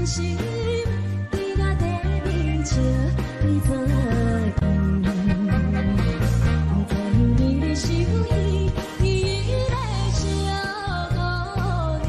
心，伫我地面笑你做阵，不知影你咧想伊，伊咧小姑娘。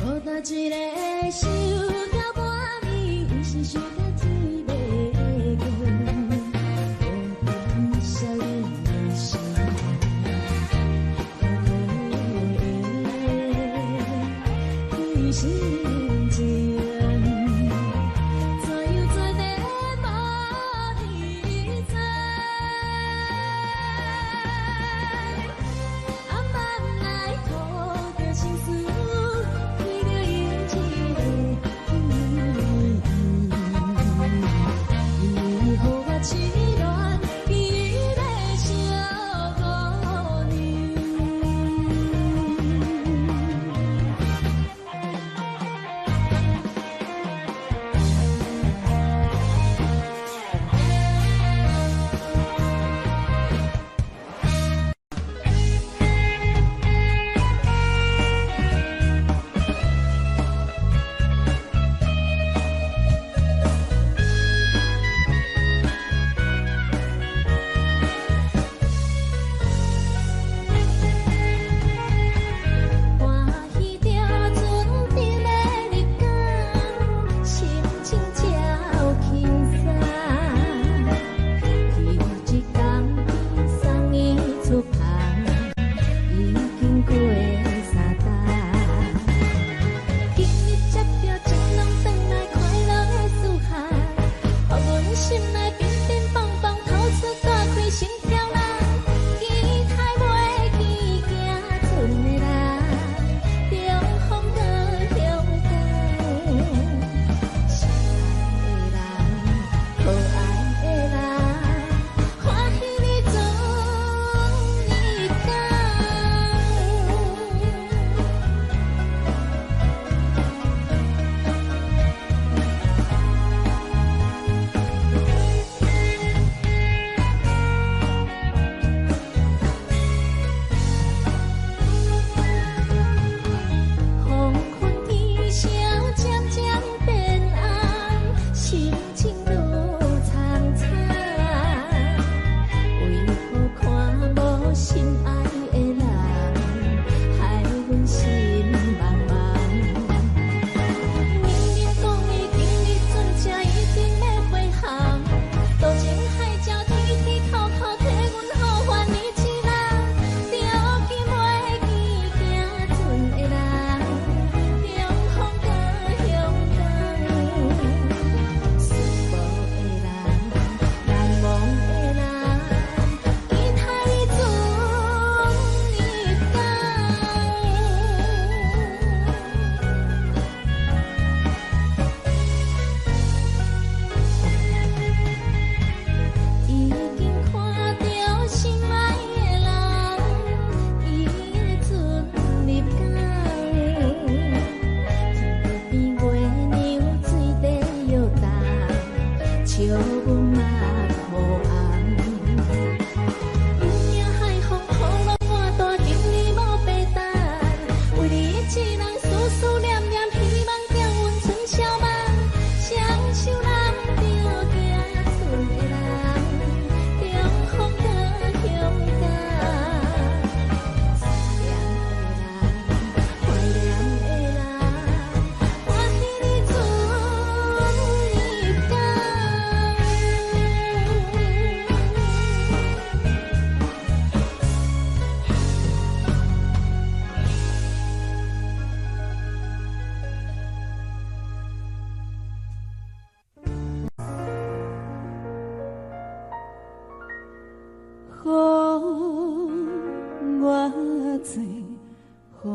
孤單一個想到半暝，有時想到天欲光，無分少年的心内，心情怎样怎地无你知？暗暗内抱着心事，开着伊一个伊予我痴恋，伊个小姑娘。歡喜著船頂的日光，心情才輕鬆。彼一工送伊出航，已經過三冬。今日接著情郎轉來快樂的思涵，予阮心內乒乒乓乓，吐出大開心跳人，期待袂記行船的人，中風過香港，心愛的人，可愛的人，歡喜你船一工。黃昏天色漸漸變暗，心情愈悖悖。為何看無心愛的人，害阮心茫茫。明明講伊今日船車一定欲回航，渡前海角天天哭哭，替阮呼喚你一人，著記袂記行船的人，中風過香港，思慕的人，難忘的人，期待你船一工。已經看著心愛的人，伊的船入港，天邊月娘水底搖動，笑阮目箍紅。毋驚海風波浪偌大，今日無白等，為你一人思思念念，希望叫阮春宵夢，雙手攬著行船的人，中風過香港，思念的人，懷念的人，歡喜你船一工。予我醉，予我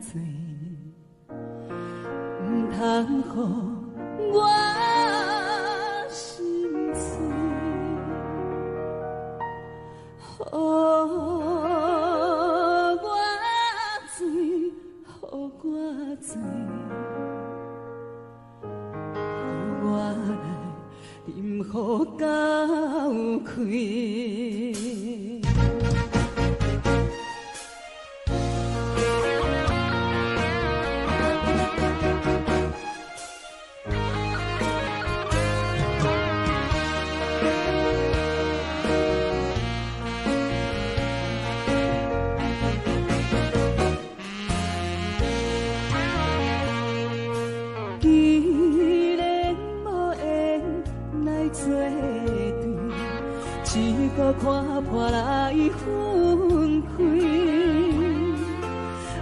醉，毋通予我心碎。福交开。既然无缘来做对，一个看破来分开。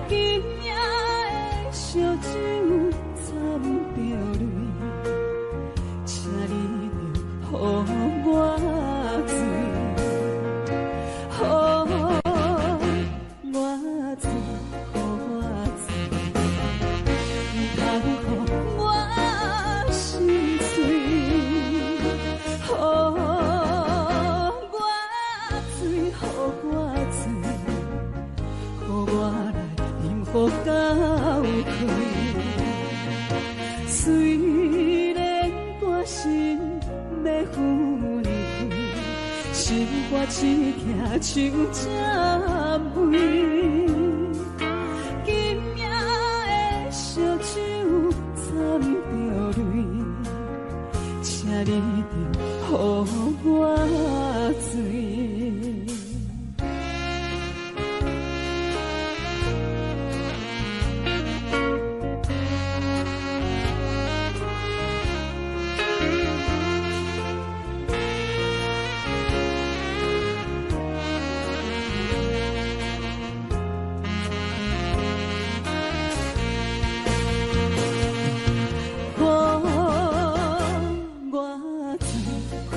今夜的烧酒掺著泪，请你著予我醉，予我醉，予我醉，毋通予我心碎。予我醉，予我醉，予我来饮予够开。虽然甘心欲分开，心肝刺疼像这梅。今夜的烧酒掺著泪，请你著予我醉。予我醉，予我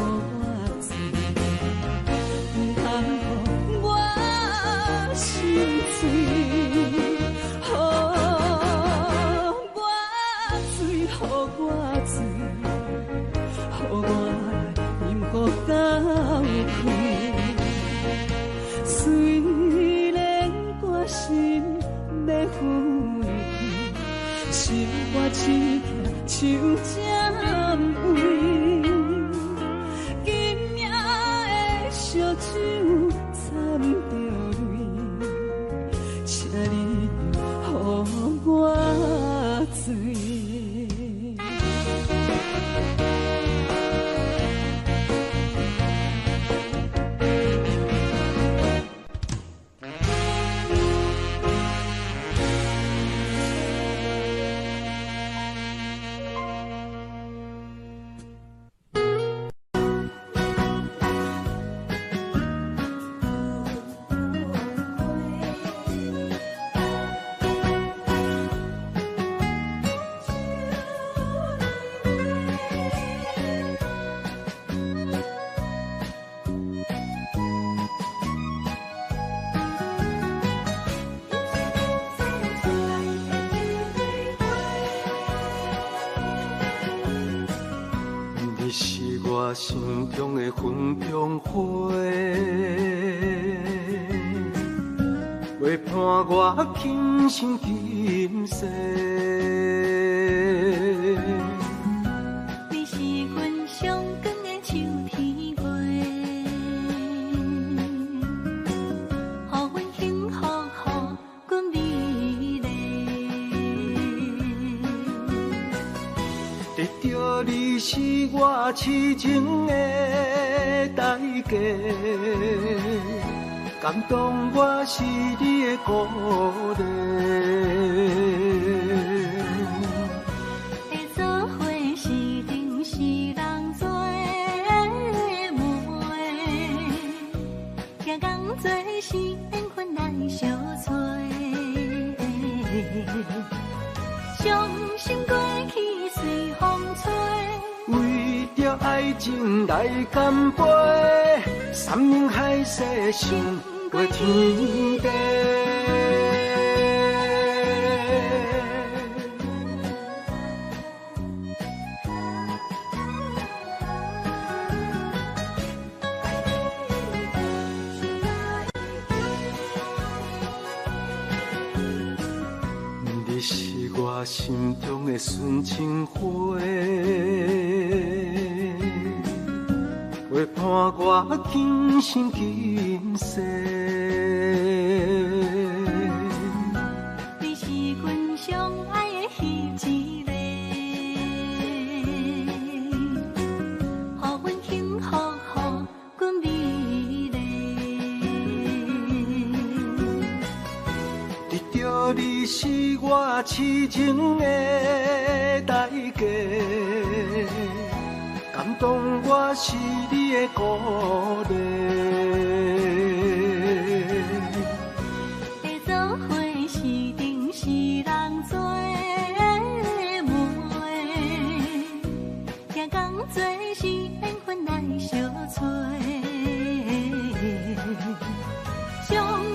醉，毋通予我心碎。予我醉，予我醉，予我来饮予够开。虽然甘心欲分开，心肝刺疼像这梅。今夜的烧酒掺著泪，请你著予我醉。你是我心中的云中花，陪伴我今生今世。你是阮上光的秋天月，予阮幸福，予阮美丽。得著你是我痴情的代价，感动我是你的鼓励。会做伙是阵是人做媒，行工做是缘分来相催。伤心过去随风吹，为著爱情来干杯，山盟海誓胜过天地。你是我心中的纯情花，陪伴我今生今世。你是阮上愛的彼一个，予阮幸福，予阮美麗。得著你是我痴情的代價，感動我是你的鼓勵。會做伙是阵是人做媒，行工做是緣分來相催，傷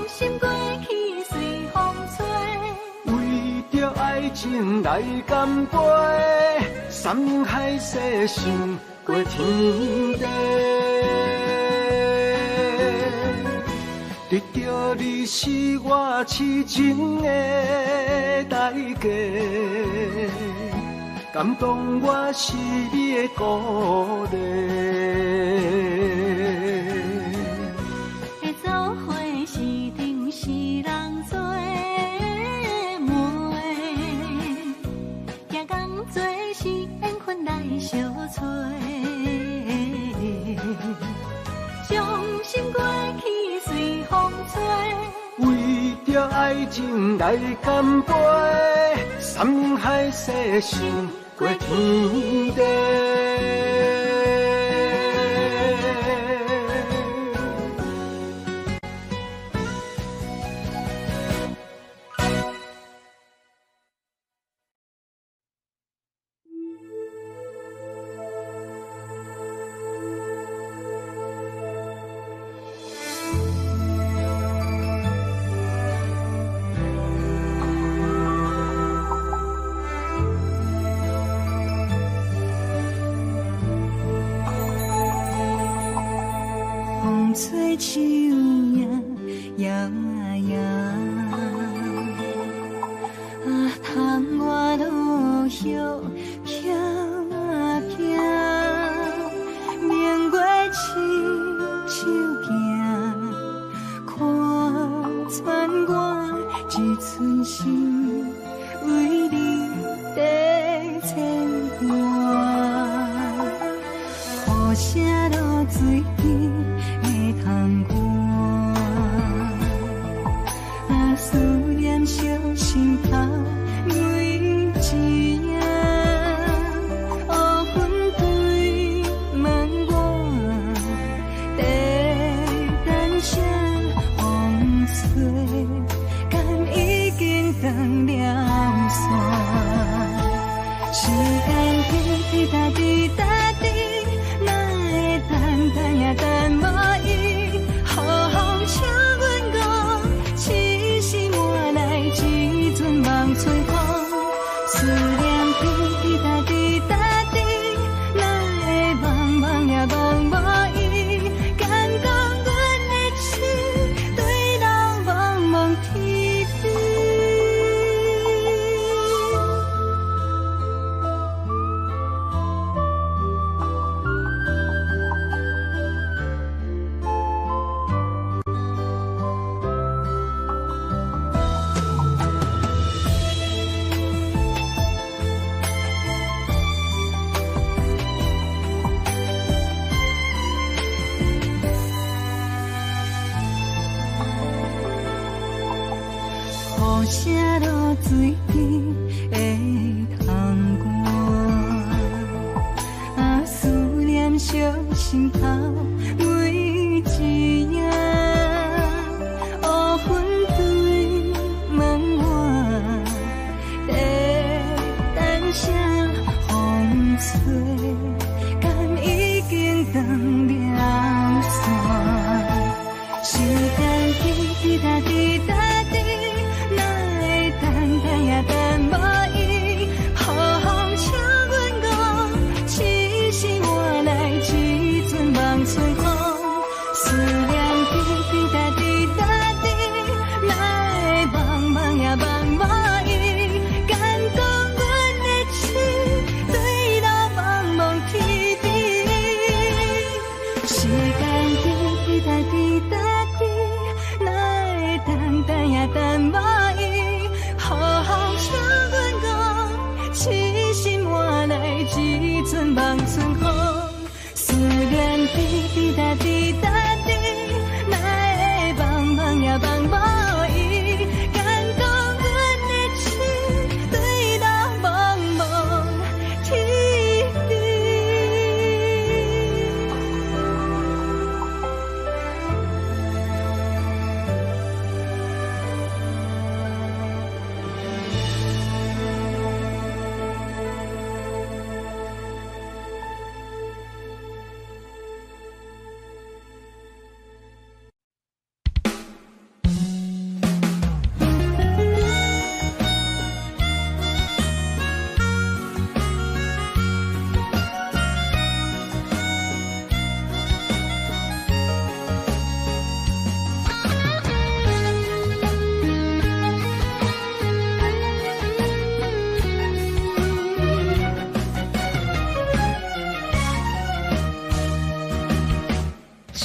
心過去隨風吹。為著愛情來乾杯，山盟海誓勝過天地。得著你是我痴情的代價，感動我是你的鼓勵。會做伙是陣是人做媒，行工做是緣分來相催，傷心過去隨風吹。為著愛情來乾杯，山盟海誓勝過天地。風吹樹影搖啊搖，啊，窗外落葉飄啊飄，明月親手行，看穿我一寸心，為你在牵掛。雨声落水边的窗外，啊，思念烧心头每一夜，乌云对问我，在等啥风吹，敢已经断了线？时间滴滴答滴答滴，哪会等等也等无伊？雨风笑阮孤，痴心换来一阵梦春风。思念滴滴答滴答滴，哪会茫茫也茫无伊？敢讲阮的痴，对人茫茫天边。雨声落水边的窗外，啊，思念烧心头每一夜，乌云对问我，在等啥风吹，敢已经断了线？时间滴滴答滴答滴，哪会等等也等无伊？雨风笑阮孤，痴心换来一阵梦春风。思念滴滴答滴答滴，哪会茫茫也茫無伊？敢講阮的痴，對路茫茫痴心换来一阵望春风。思念滴滴答滴答滴，哪会茫茫也茫无依？敢讲阮的痴对落茫茫天地。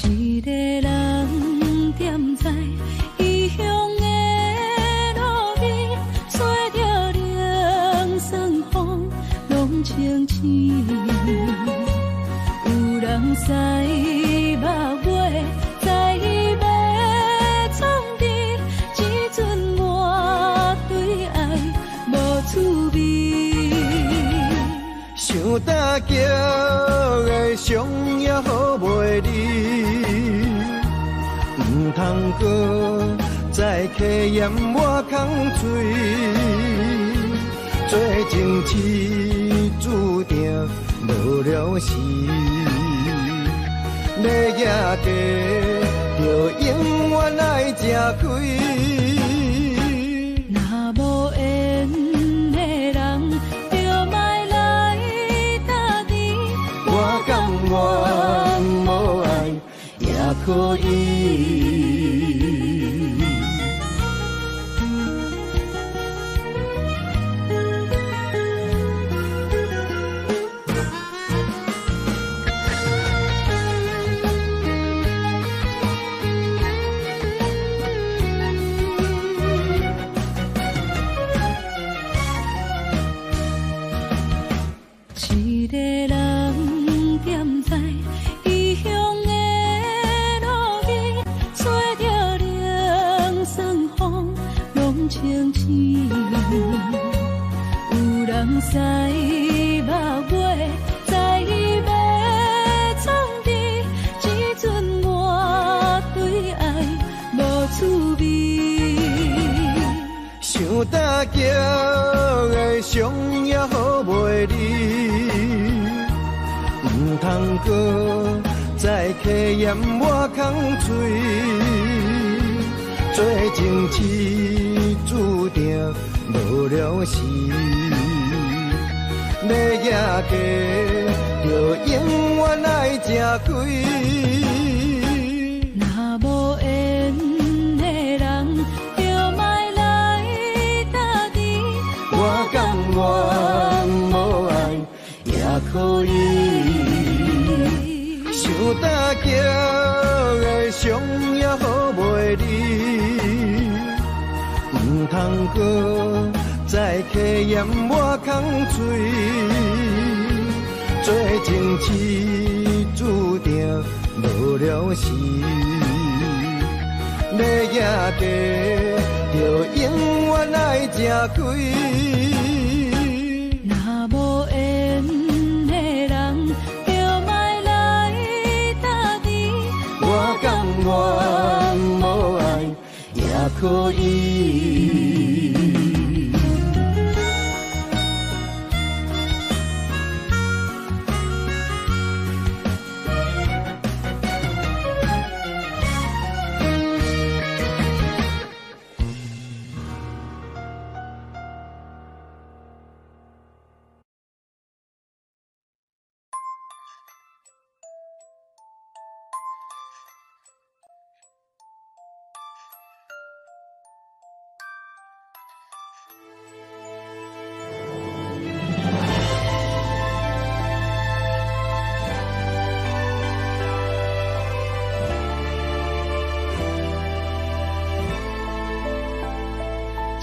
一个人踮在异乡的路边，吹著冷霜风，拢清醒。有人驶目尾，知欲创治，这阵我对爱无趣味。想打击的伤也好袂离，毋通阁再客盐我空喙，做情痴注定无了时，欲行过就永远爱食亏。若无缘的人，就莫来搭甜。我甘愿无爱也可以。一个人踮在异乡的路边，吹著冷霜风，拢清醒。有人驶目尾，知欲创治，这阵我对爱无趣味。想打击的伤也好袂离，毋通阁再客盐我空喙，做情痴注定无了时，欲行过就永远爱食亏。若无缘的人，就莫来搭甜。我甘愿无爱也可以。想打击的伤也好袂离，毋通阁再客盐我空喙，做情痴注定无了时，欲行过就永远爱食亏。若无缘的人，就莫来搭甜。我甘愿无爱也可以。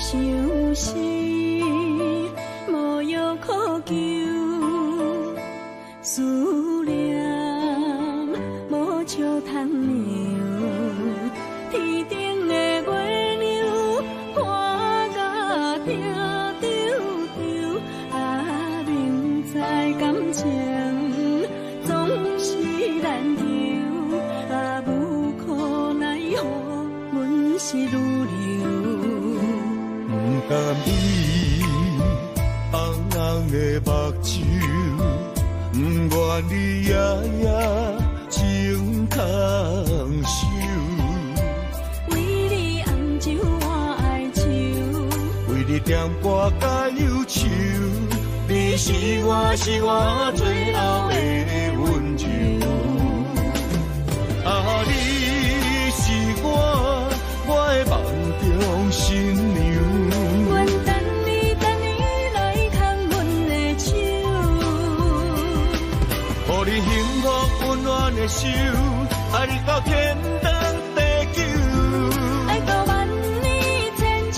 相思无药。藥可求，思念無笑通留，天頂的月亮看甲疼沓沓，啊，明知感情總是難求，啊，無可奈何，阮是女流。不甘你紅紅的目睭，不願你夜夜情空守。為你暗酒我哀愁，為你點歌甲憂愁，你是我是我最後的溫柔。啊，你是我我的夢中新娘。阮等你等你來牽阮的手，予你幸福溫暖的手，愛你到天長地久。愛到萬年千秋。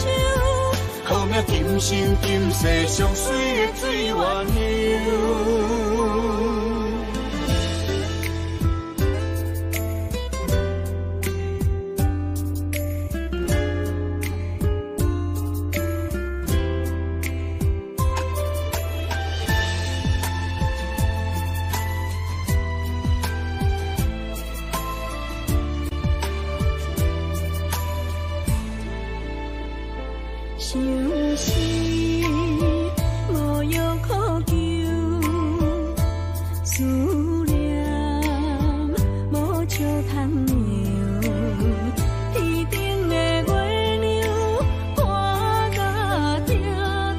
好命今生今世上水的水鸳鸯。相思無藥可求，思念無笑通留，天頂的月亮看甲疼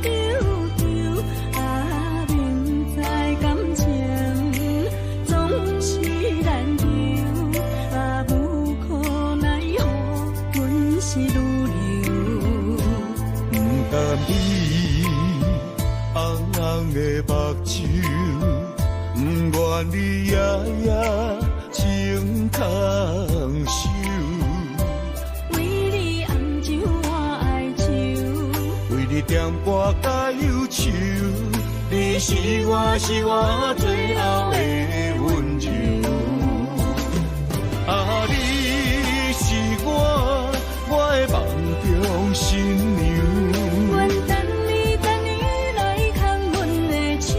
沓沓，啊，明知感情總是難求，啊，無可奈何，阮是女流。不甘你紅紅的目睭，不願你夜夜情空守。為你暗酒我哀愁，為你點歌甲憂愁，你是我是我最後的溫柔。啊，你是我我的夢中新娘。阮等你等你來牽阮的手，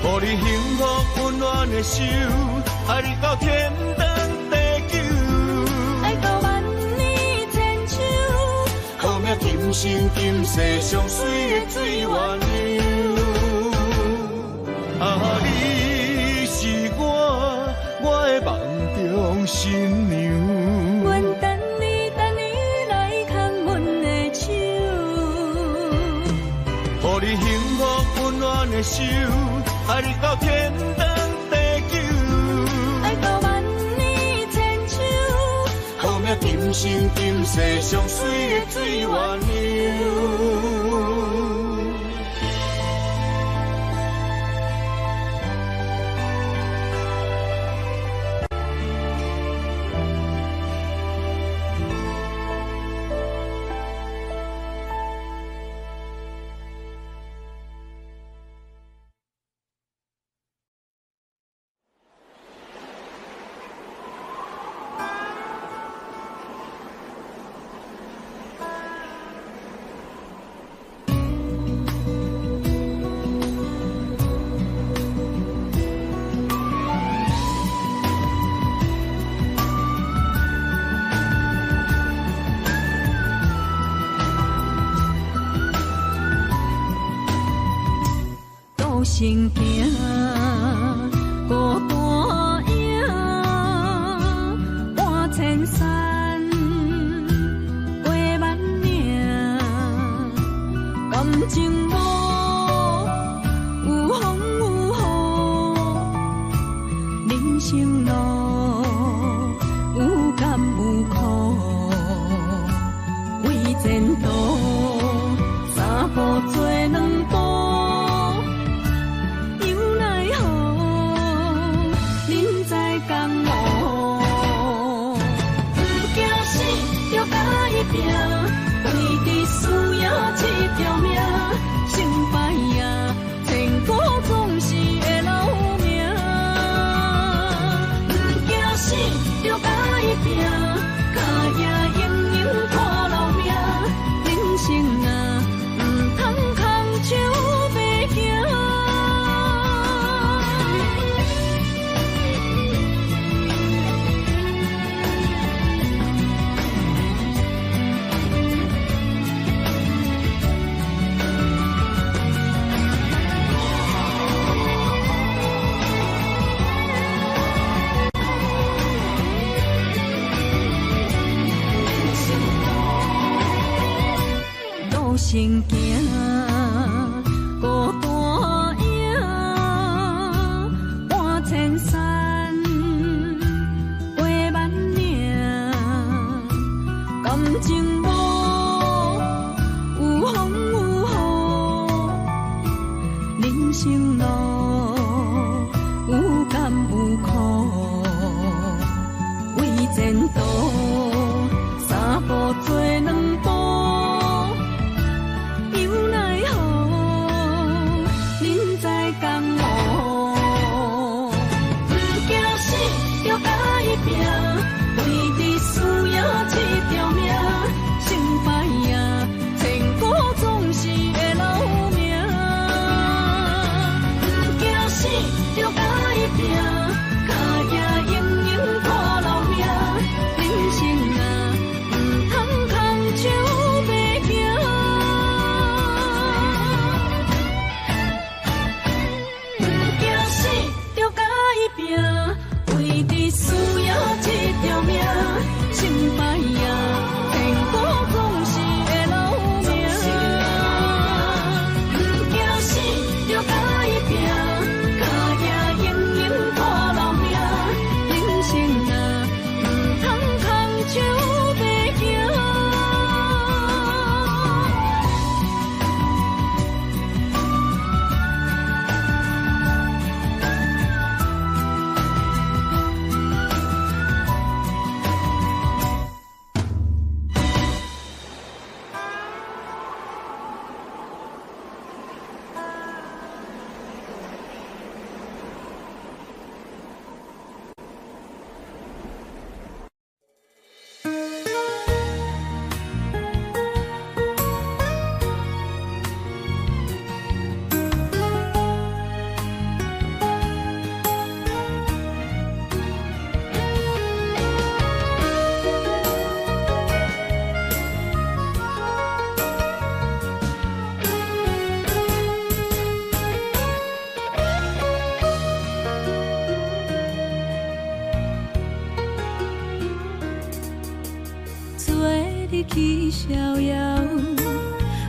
予你幸福溫暖的手，愛你到天長地久。愛到萬年千秋。好命今生今世上水的水鸳鸯。啊，你是我我的夢中新娘。阮等你等你來牽阮的手，予你幸福溫暖的手，愛你到天長地久。愛到萬年千秋。好命今生今世上水的水鸳鸯。孤身行，孤單影，搬千山，過萬嶺，感情無有風有雨，人生路有甘有苦，為前途三步做兩步。生路，有甘有苦，為前途，三步做兩步，又奈何，人在江湖。毋驚死，著共伊拚，為著輸贏這條命，成敗啊，千古總是會留名。毋驚死，著共伊拚，跤跡永永看留名。人生啊，毋通空手白行。毋驚死，著共伊拚，為著輸贏這條命，成敗啊，千古總是會留名。毋驚死，著共伊拚，跤跡永永看留名。人生啊，毋通空手白行。做你去逍遙，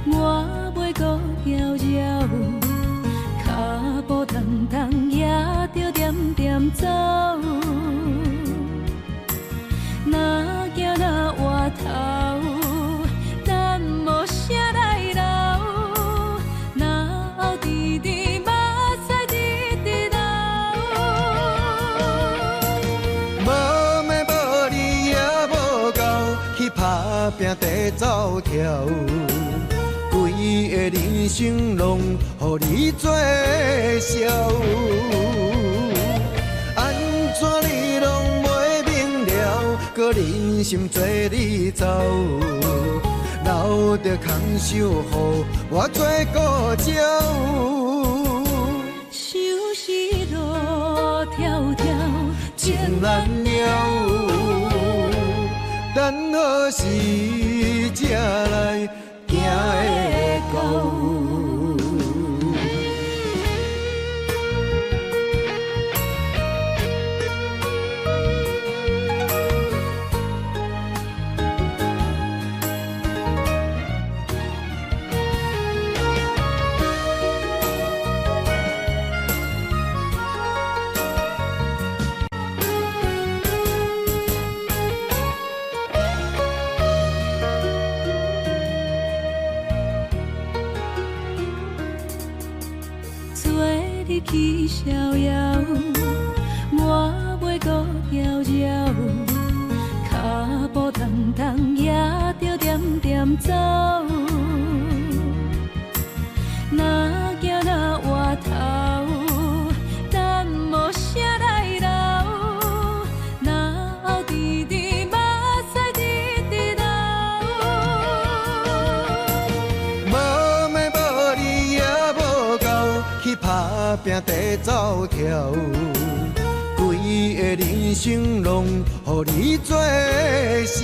我袂閣遙遙，跤步重重也著點點走。若行若回頭，咱無啥來留。若後直直目屎直直流。無暝無你也無夠，去打拚地走跳，規个人生攏予你做笑。按怎你攏袂明了，閣忍心做你走，留著空手予我做孤鸟。相思路迢迢，情難了，等何時才來行會到？做你去逍遙，我袂閣遙遙，跤步重重也著點點走。若行若回頭，咱無啥來留。若後直直目屎直直流。無暝無你也無夠，去打拚地走跳，規个人生攏予你做笑。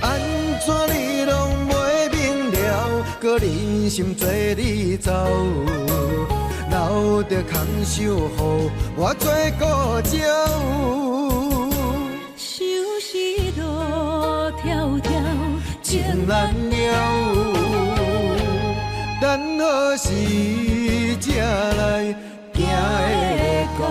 按怎你攏袂明了，閣忍心做你走，留著空手予我做孤鸟。相思路迢迢，情難了，等何時才來行會到？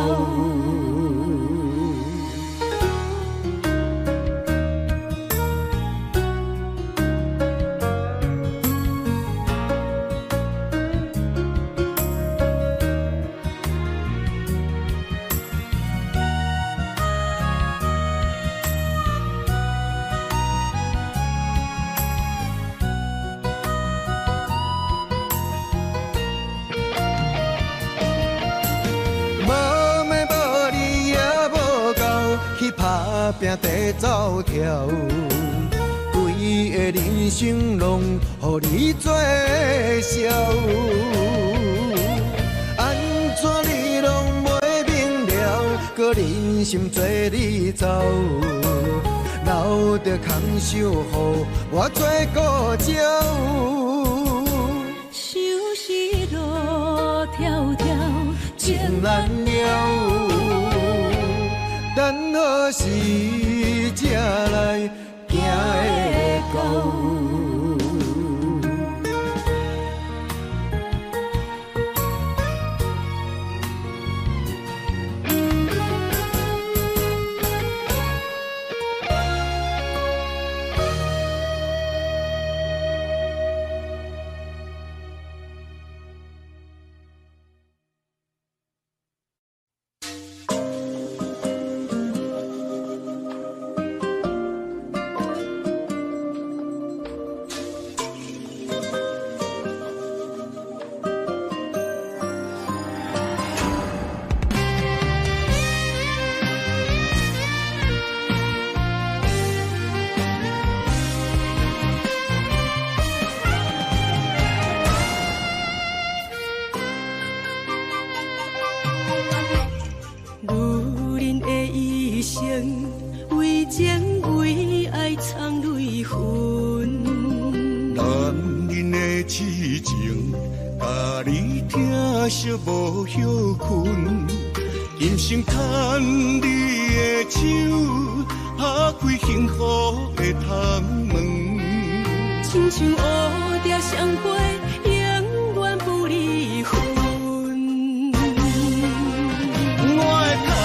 拍拼地走跳，规个人生拢予你做笑。按怎你拢袂明了，阁忍心做你走，留著空手予我做孤鸟。相思路迢迢，情难了，等何时才来行会到？无歇睏，甘心牵你的手，拍开幸福的窗门。亲像乌蝶双飞，永远不离分。我会牵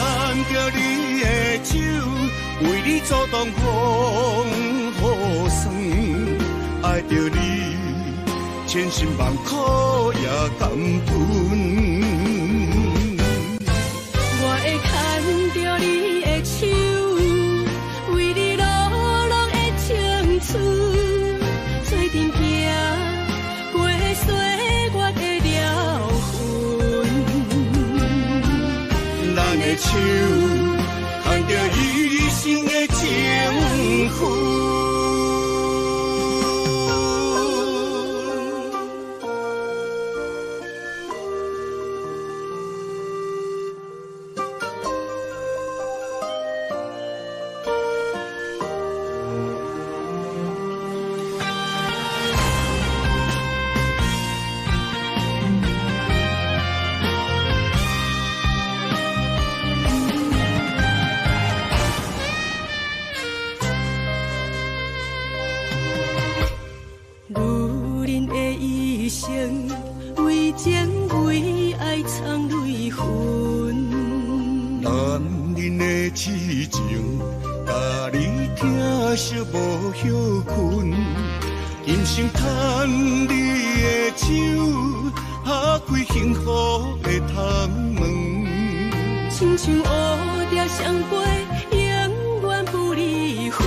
著你的手，为你阻挡风雨霜，爱著你。千辛万苦也甘吞。我会牵著你的手，为你落落的青春，做阵行过岁月的疗痕。咱的手牵著一生的情分。无歇睏，甘心牵你的手，拍开幸福的窗门。亲像乌蝶双飞，永远不离分。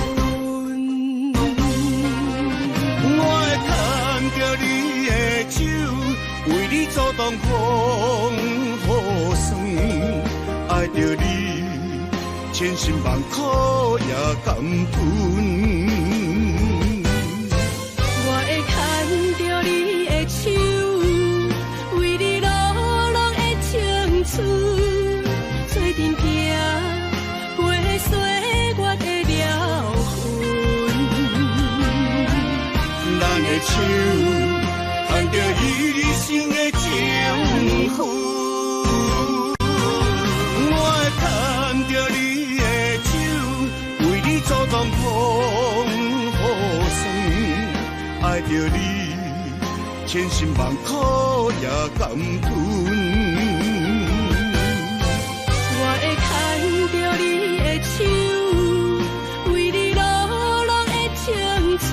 我会牵著你的手，为你阻挡风雨霜，爱著你。千辛万苦也甘吞。我会牵著你的手，为你落落的青春，做阵行过岁月的疗痕。咱的手牵著一生的情分。我会牵著你的手，为你阻挡风雨霜，爱著你，千辛万苦也甘吞。我会牵著你的手，为你落落的青春，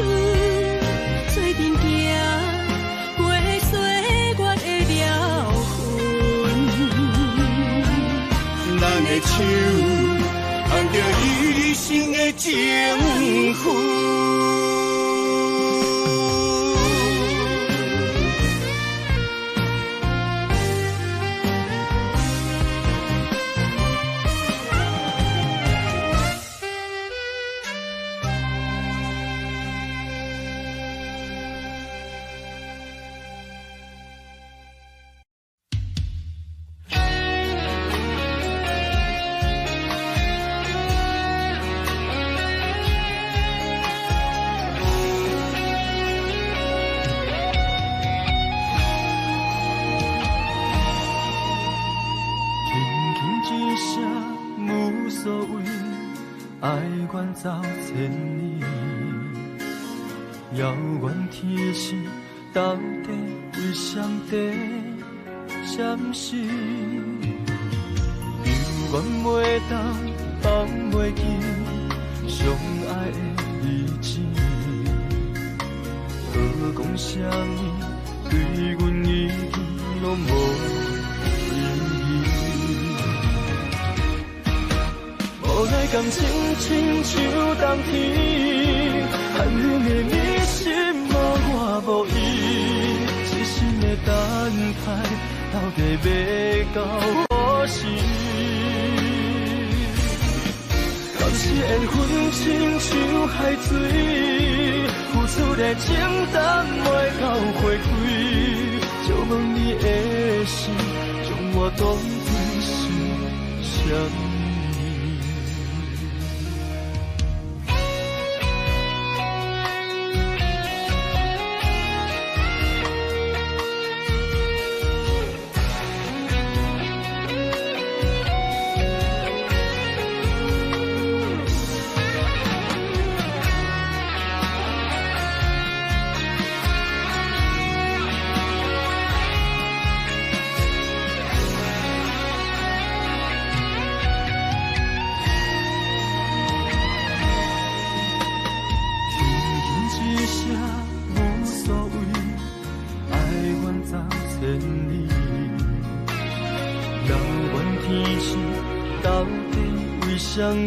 做阵行过岁月的疗痕。咱的手牵著一生的情分。走千里，遥远天时，到底为谁在闪烁？犹原袂当放袂记相爱的日子，阁讲啥物对阮已经拢无意义。无奈感情亲像冬天，寒冷的你心无我无依，痴心的等待，到底欲到何时？敢是缘分亲像海水，付出的情等袂到花开，借问你的心，将我当作是啥物？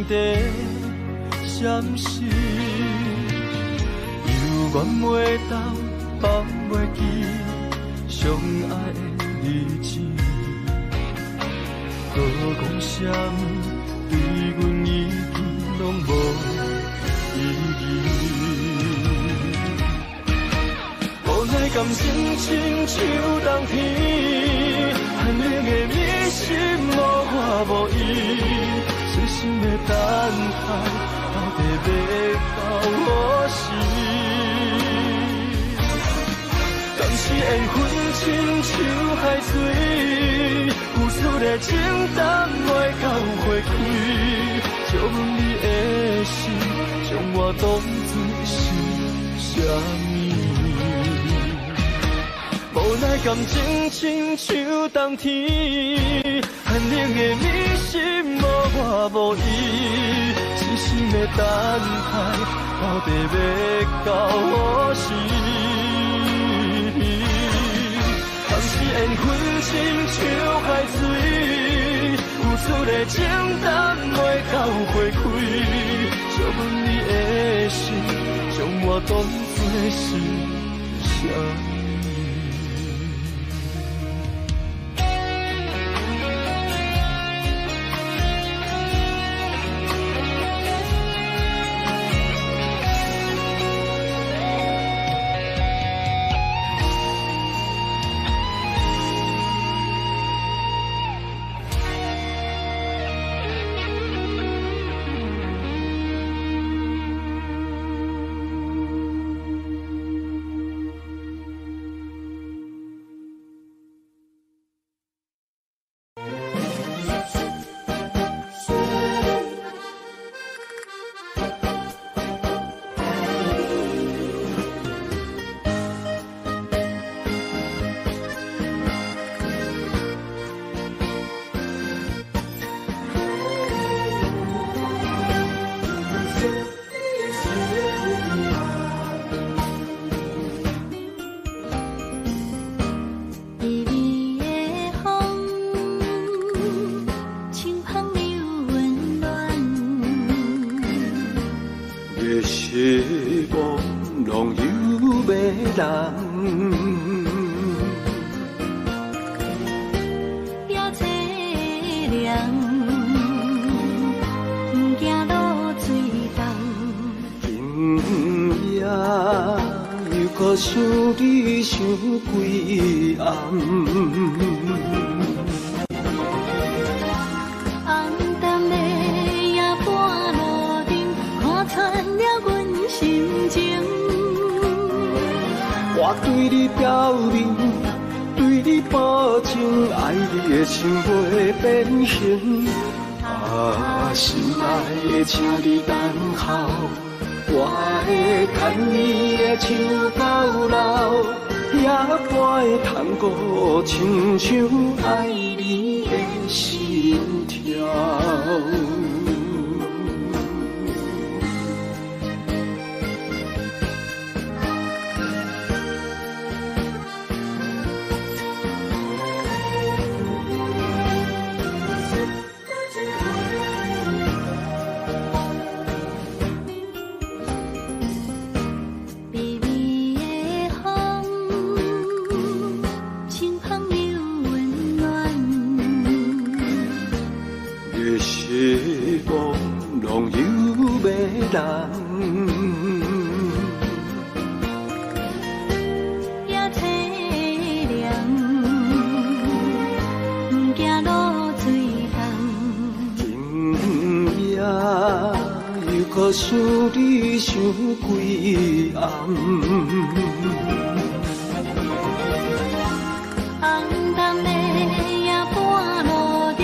在闪烁，犹原袂当放袂记相爱的日子，阁讲啥物对阮已经拢无意义。无奈感情亲像冬天，寒冷的你心无我无依。痴心的等待，到底欲到何时？敢是缘分亲像海水，付出的情等袂到花开，借问你的心，将我当作是啥物？无奈感情亲像冬天，寒冷的你心无我无依，痴心的等待，到底欲到何时？敢是缘分亲像海水，付出的情等袂到花开，借问你的心，将我当作是啥物？啊，心愛的，請你等候，我會牽你的手到老，夜半的探戈，親像愛你的心跳。微微的風，清香又溫暖。月色朦朧又迷人，也凄涼，不驚露水凍。今夜又閣想你想規暗。红灯的夜半路灯，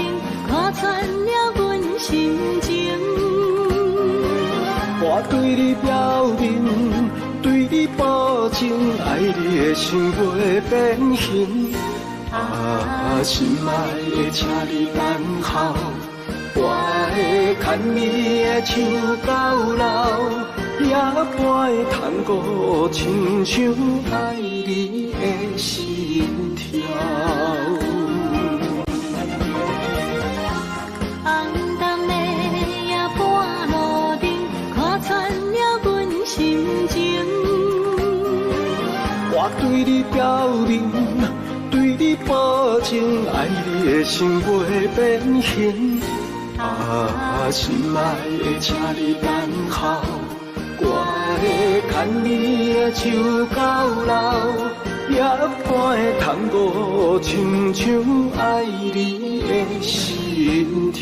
看穿了阮心情。我對你表明，對你保證，愛你的心袂變形。啊，心愛的，請你等候，我會牽你的手到老，夜半的探戈，親像愛你的心跳。红灯的夜半路灯，看穿了阮心情。我對你表明，對你保證，愛你的心袂變形。啊，心愛的，請你等候，我會牽你的手到老，夜半的探戈，親像愛你的心跳。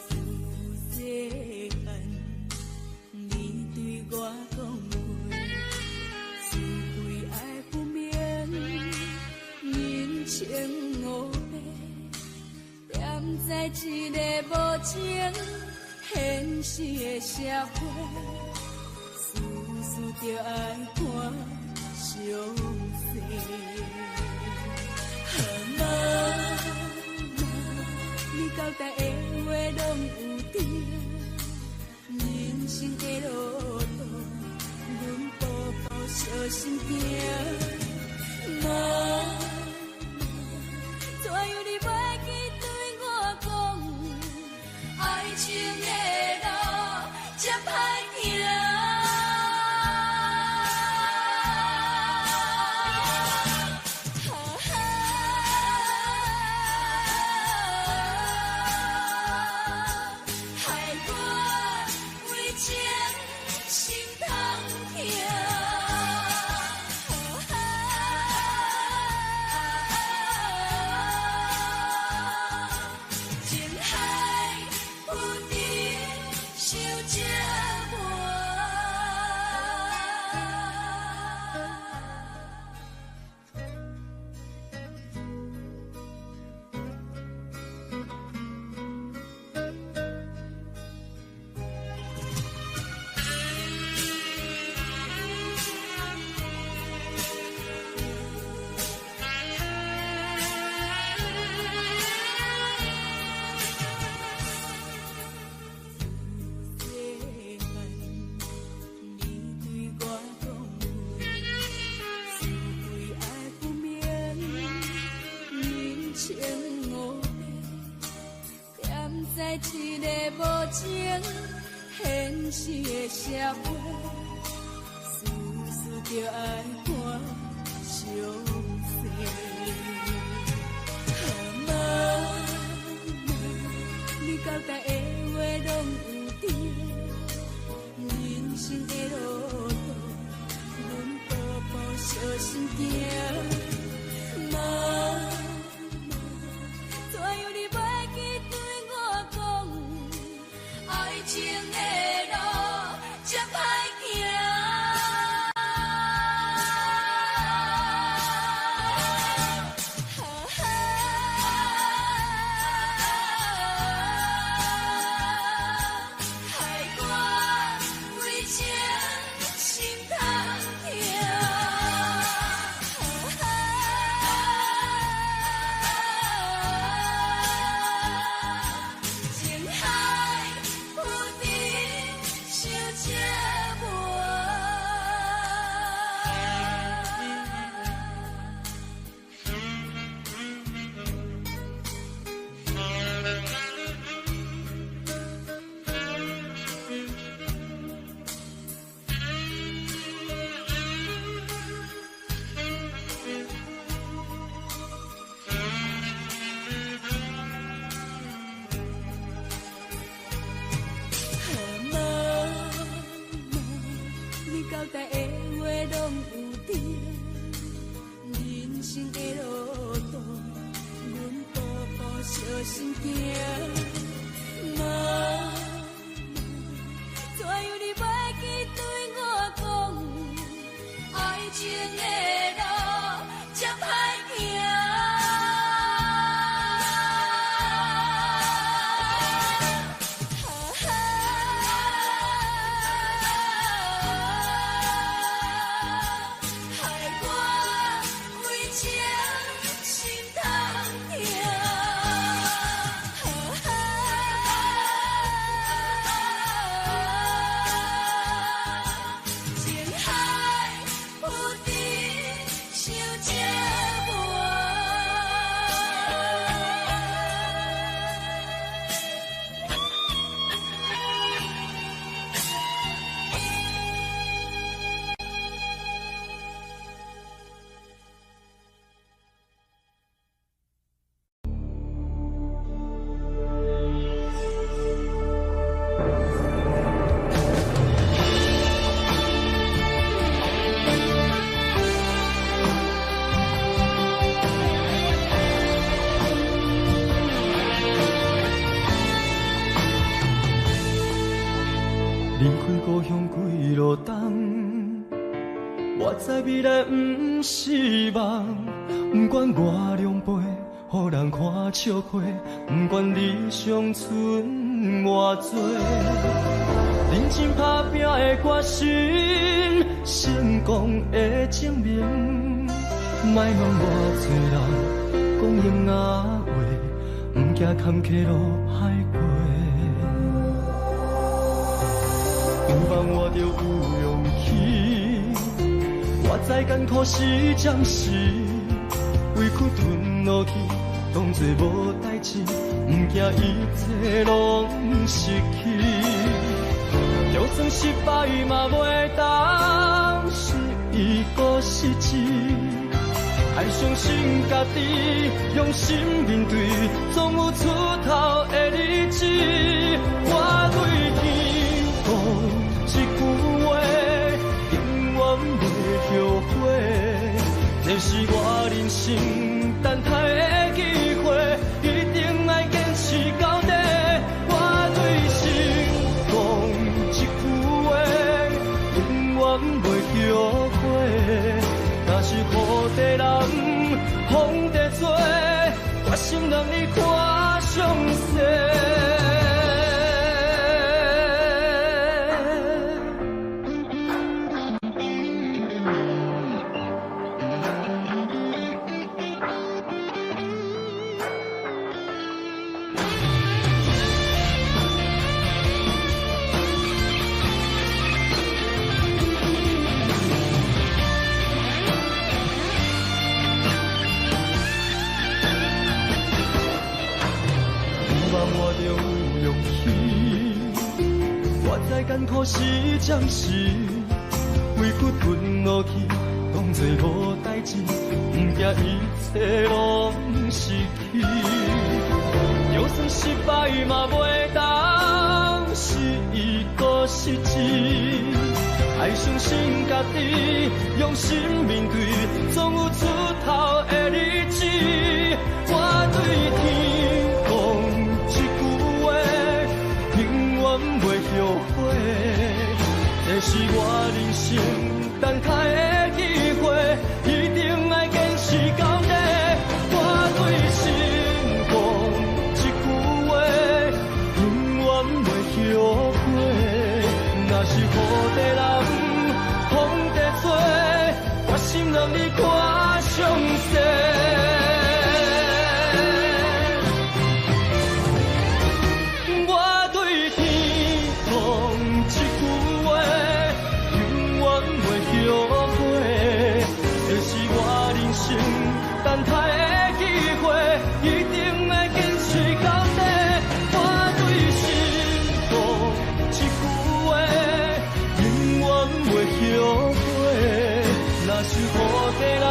自细汉，你对我讲过，是非爱分明，人情乌白，踮在这个无情现实的社会，事事著爱看详细。妈妈，你交代的话拢有对，人生的路途，阮步步小心行。妈妈，怎样你袂记对我讲，爱情的路这歹行。害我为情心痛疼。情海浮沉伤寂寞。待一个無情現實的社會，事事著愛看詳細。媽媽，你交代的話攏有對，人生的路途，阮步步小心行。媽媽，怎樣你袂記對我講，愛情的路這歹行。害我為情心痛疼。情海浮沉傷折磨。媽媽，你交代的話攏有對，人生的路途，阮步步小心行。媽媽，怎樣你袂記對我講，愛情的路這歹行。害我為情心痛疼。情海浮沉傷折磨。離開故鄉幾落冬，我知未來毋是夢。不管我狼狽，予人看笑話，不管理想剩偌濟，認真打拼的決心，成功的證明。莫問偌濟人講閒仔話，毋驚坎坷路歹過。有夢我就有勇氣，我知艱苦是暫時，委屈吞落去，當作無代誌，毋驚一切攏失去。就算失敗嘛袂當失意閣失志，愛相信家己，用心面對，總有出頭的日子。我對天講一句話，永遠袂後悔。這是我人生等待的機會，一定愛堅持到底。我對神講一句話，永遠袂後悔。若是雨地淋，風地吹，決心讓你看詳細。艰苦是暂时，委屈吞落去，当作无代誌，毋驚一切攏失去。就算失敗嘛袂當是伊閣失志，愛相信家己，用心面對，總有出頭的日子。我對天講一句話，永遠袂後悔。這是我人生等待的機會，一定愛堅持到底。我對神講一句話，永遠袂後悔。若是雨地淋，風地吹，決心讓你看詳細。我對天講一句話，永遠袂後悔。這是我人生等待的機會，一定會堅持到底。我對神講一句話，永遠袂後悔。若是雨地淋，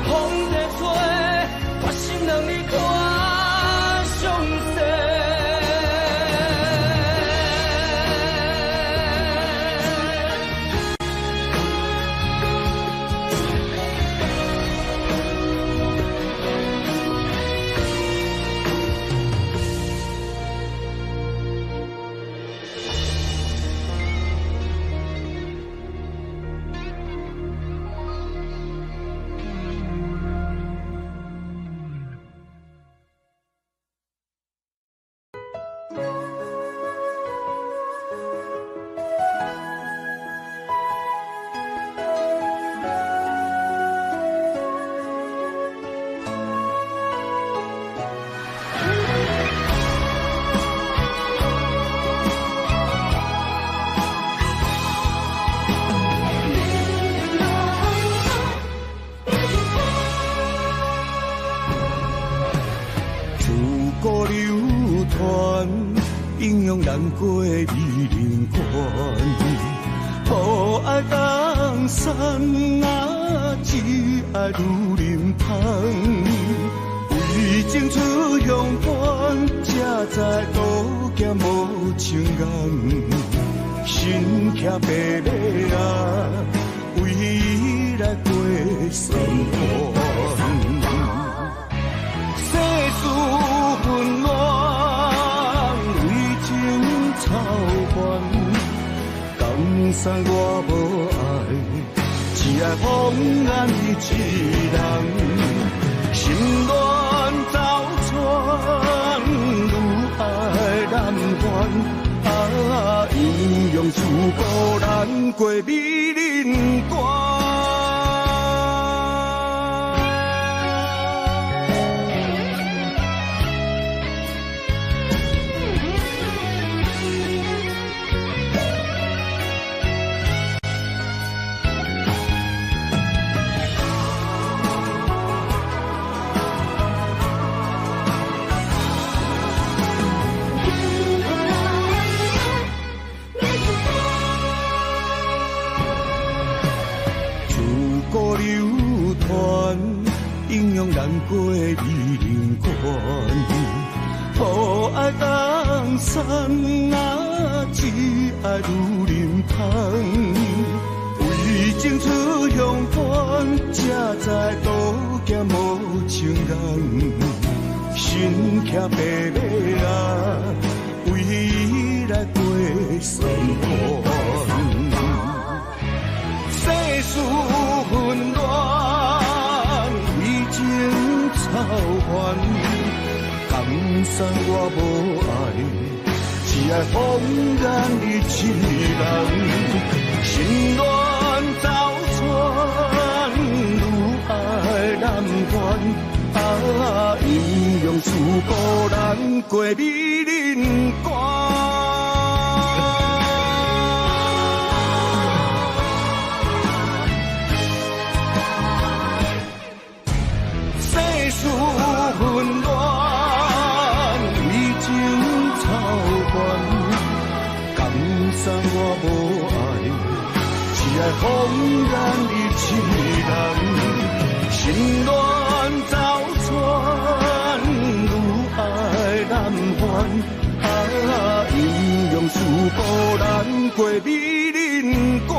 風地吹，決心讓你看詳細。自古流传，英雄难过美人关。无爱江山啊，只爱女人芳。为情出乡关，才知刀剑无情眼。身骑白马啊，为伊来过三关。世事纷乱，为情操烦。江山我无爱，只爱红颜一人。心乱走窜，愈爱难还。啊，英雄自古难过美人关。自古流传，英雄难过美人关。无爱江山啊，只爱女人芳。为情出乡关，才知刀剑无情眼。身骑白马啊，为伊来过三关。世事纷乱，为情操烦。江山我无爱，只爱红颜一人。心乱走窜，愈爱难还。啊，英雄自古难过美人关。世事纷乱，为情操烦。江山愛放咱一世人，心亂走舛，愈愛難還。啊，陰陽輸無難過美人關。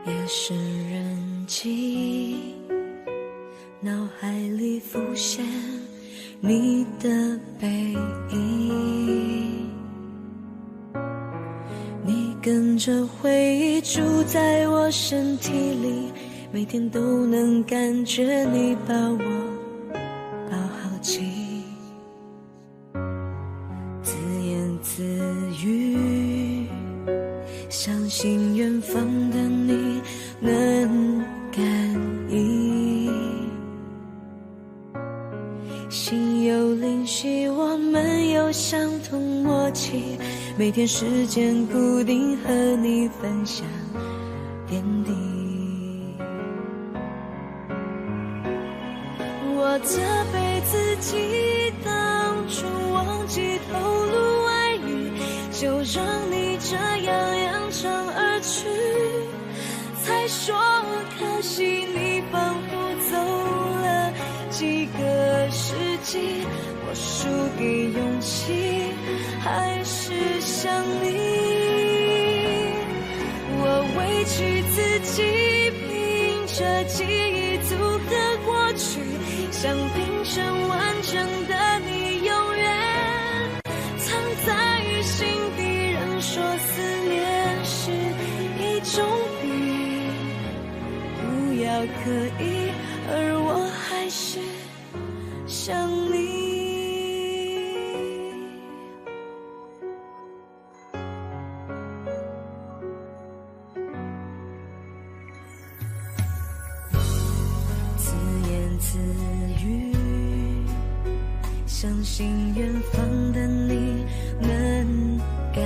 夜深人靜，腦海裡浮現你的背影，你跟着回憶住在我身體裡，每天都能感覺你把我抱好緊，自言自語，相信遠方的你能感應，心有靈犀，我們有相同默契，每天時間固定和你分享點滴。我責備自己當初忘記透露愛意，就讓你這樣揚長而去，才說可惜你仿佛走了幾個世紀，我輸給勇氣，還是想你。我委屈自己，憑着記憶組合過去，想拼成完整的你，永遠藏在心底。人說思念是一種病，不要刻意，而我還是想你。自言自語，相信遠方的你能感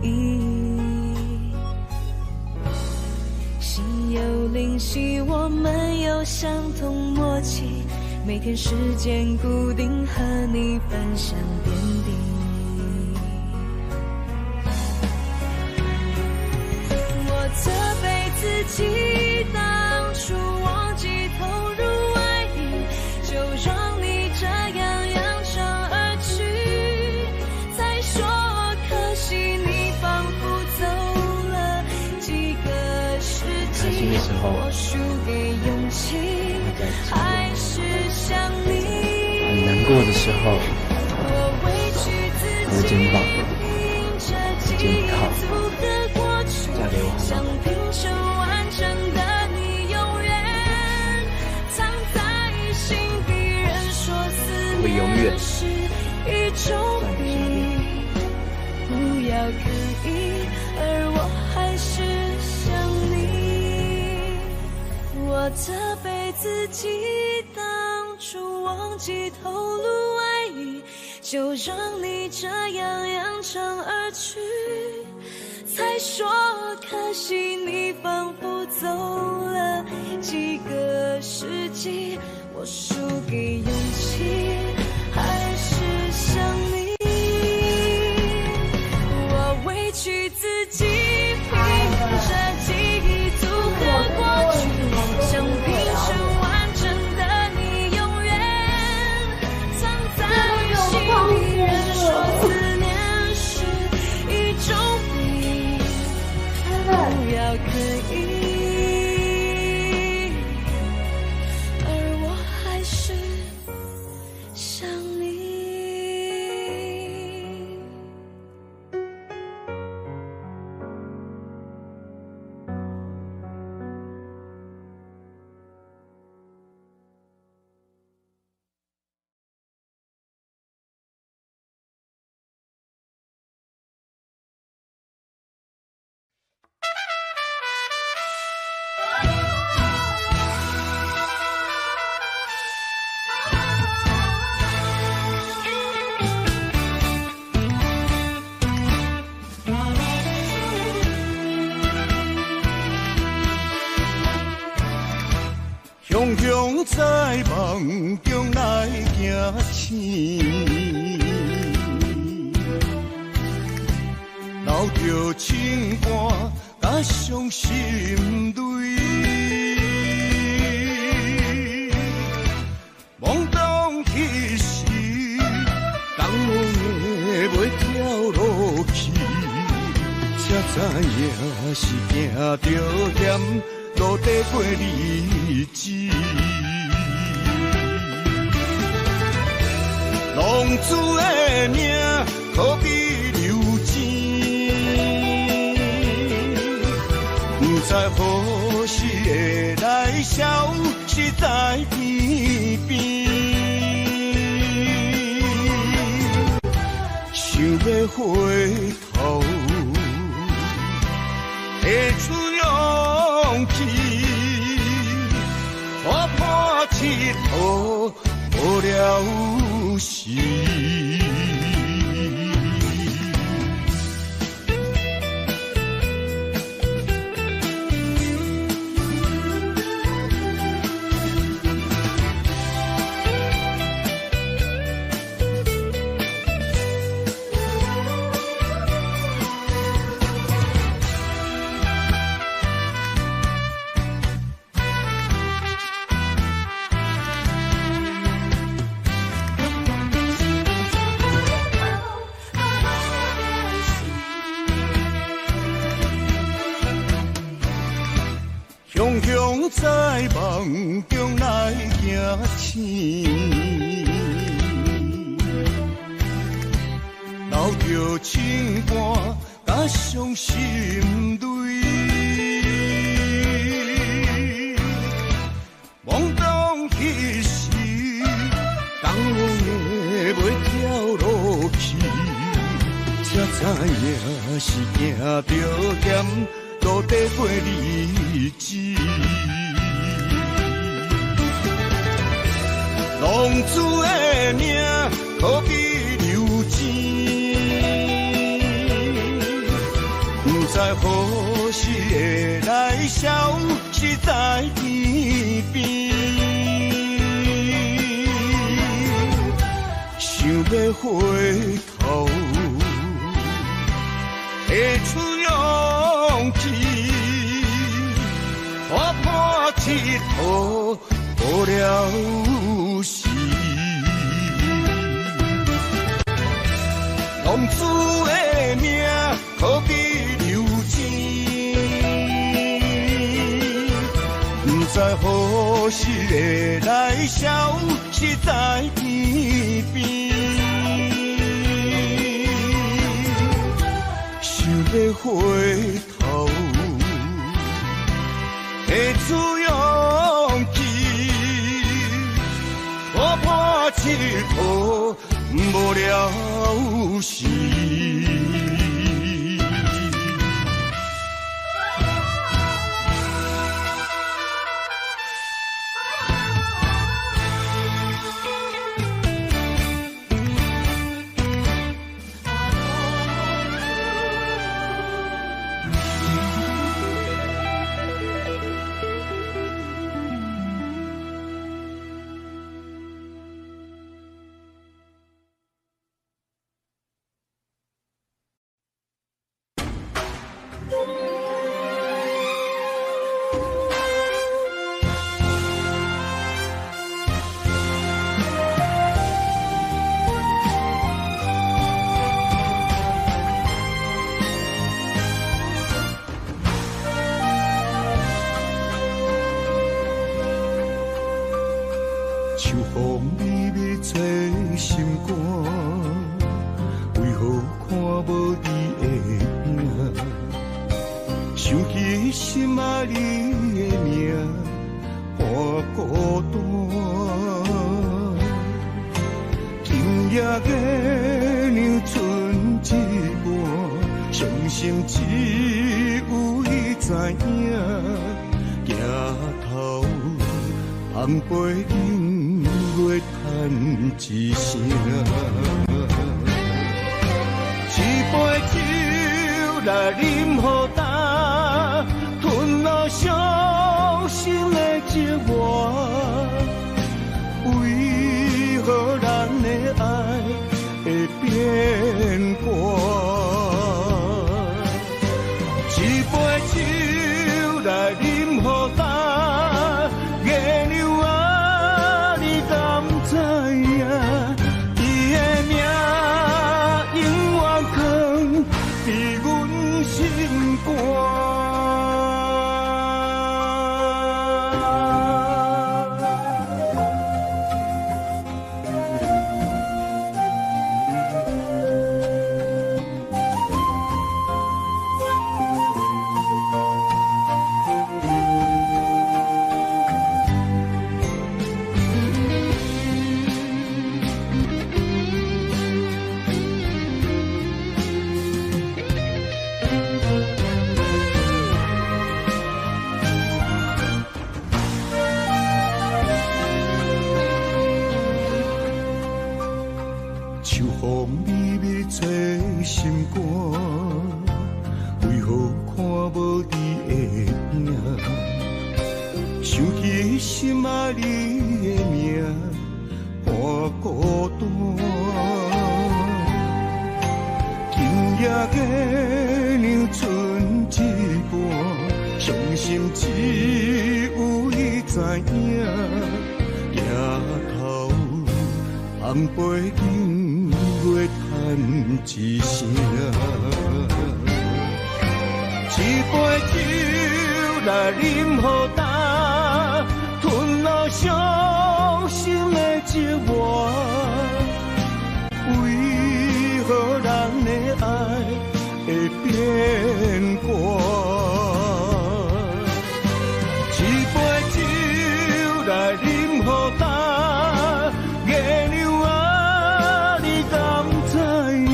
應，心有靈犀，我們有相同默契，每天時間固定和你分享點滴。我責備自己當初忘記投入愛意，就讓你這樣揚長而去，才說可惜你仿佛走了幾個世紀，我輸給勇氣，還是想你。很難過的時候，我的肩膀，肩靠，嫁給我好嗎？會永遠在你身邊。不要刻意，而我還是想你。我責備自己當初忘記透露愛意，就讓你這樣揚長而去，才說可惜你仿佛走了幾個世紀，我輸給勇氣，還是想你。我委屈自己，憑着記憶組合過去，想拼成完整的你，永遠藏在心底。人說思念是一種病，不要刻意，而我還是想雄在夢中來驚醒，留著情肝佮傷心淚。夢中彼時，敢有會袂跳落去？才知影是驚著嫌落地過日子。浪子的命可比流錢，不知何時會來消失在天邊。想欲回頭，提出勇氣，看破這途無了時。雄雄在夢中來驚醒，留著情肝佮傷心淚。夢中彼時，敢有會袂跳落去？才知影是驚著嫌落地過日子。浪子的命可比流錢，不知何時會來消失在天邊。想欲回頭，提出勇氣，看破這途無了時。浪子的命可比流錢，不知何時會來消失在天邊。想欲回頭，提出勇氣，看破這途無了時。秋風微微吹心肝，為何看無你的影？想起心愛你的名，看孤單。今夜月娘剩一半，傷心只有伊知影。行頭放飞音乐叹一声，一杯酒来饮予干，吞落伤心的折磨。心肝，为何看无你的影？想起心爱你的名，半孤单。今夜月亮剩一半，伤心只有你知影。抬头放飞音乐叹一声，一杯酒来饮予干，吞落伤心的折磨。为何人的爱会变寒？一杯酒来饮予干，月亮啊，你敢知影？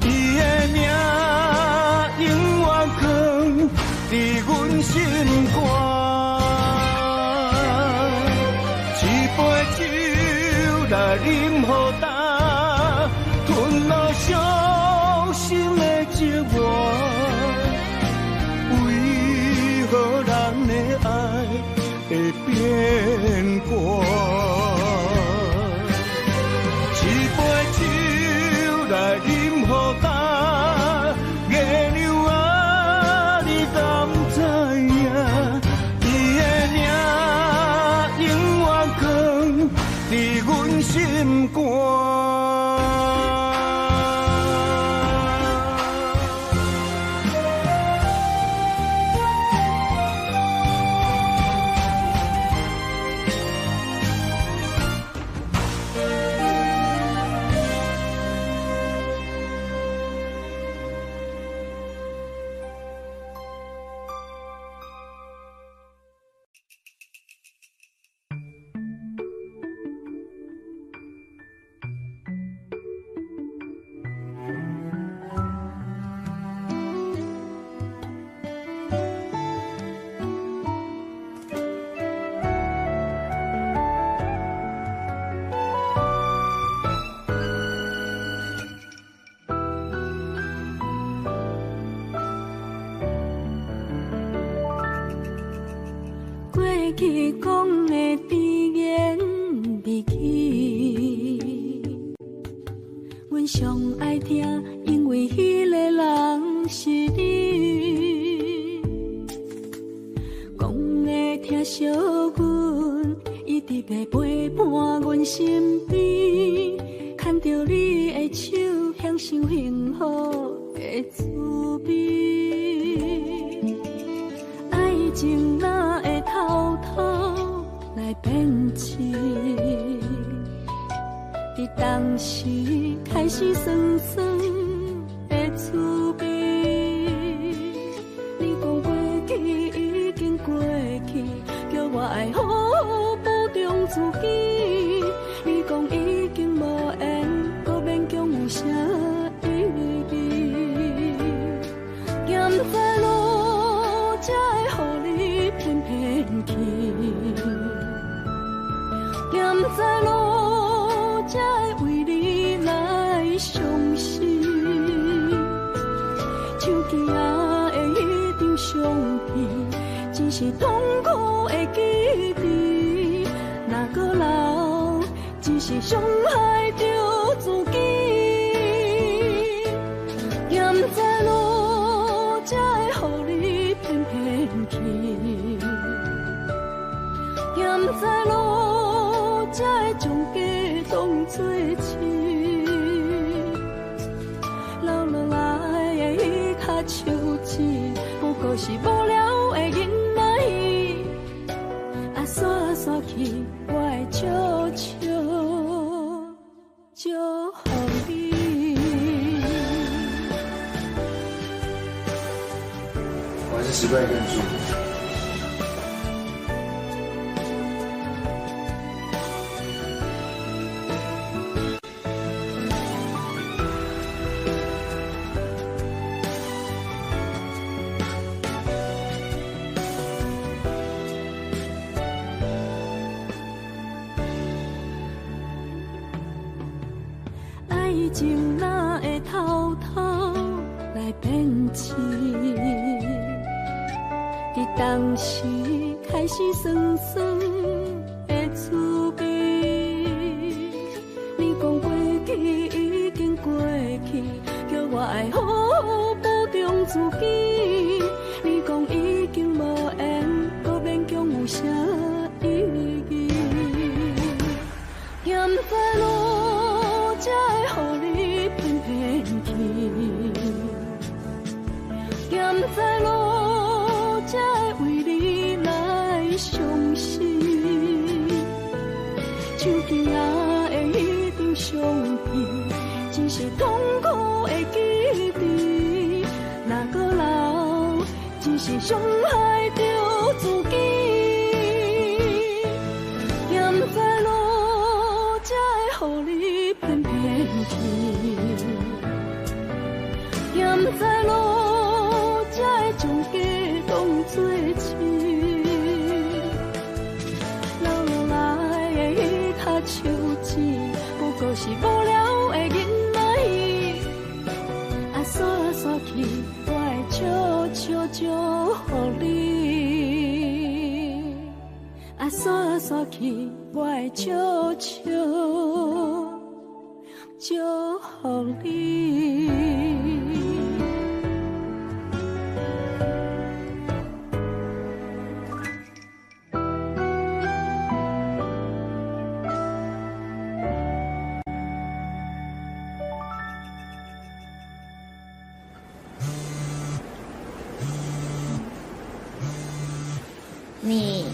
伊的名永远藏伫阮心肝。一杯酒来饮予干，吞落伤心的折磨。为何人的爱会变寒？一杯酒来饮予干，月亮啊，你敢知影？伊的名永远藏伫阮心肝。过去讲的甜言蜜语，阮上爱听，因为彼个人是你。讲的疼惜阮，一直袂陪伴阮身边，牵著你的手，享受幸福的滋味。爱情哪会偷偷来变质？伫当时开始酸酸的滋味。你讲过去已经过去，叫我爱好好保重自己。你讲已经无缘，阁勉强有啥意义？甘知路才会予你偏偏去，甘知路才会为你来伤心。手机仔的彼张相片，只是痛苦的记忆。若阁留，只是伤害著自己。甘知路才会予你偏偏去，甘知路才会将家当作市，留落来的彼跤手指，不过是无聊的囡仔。啊，煞煞去，我会笑笑祝予你。我还是习惯一个人住。爱情哪会偷偷變遷，佇當時開始酸酸的滋味。你講過去已經過去，叫我愛好好保重自己。你講已經無緣，閣勉強有啥意義？踮知路才會予你騙騙去，踮知路才會為你來傷心。手機仔的彼張相片，只是痛苦的記憶。若閣留，只是傷害著自己。踮知路才會予你騙騙去，踮知路才會將假當作真。留落來的彼跤手指，不過是無聊的囡仔。啊，煞來煞去，我會笑笑祝福你。啊，煞來煞去，我會笑笑祝福你。你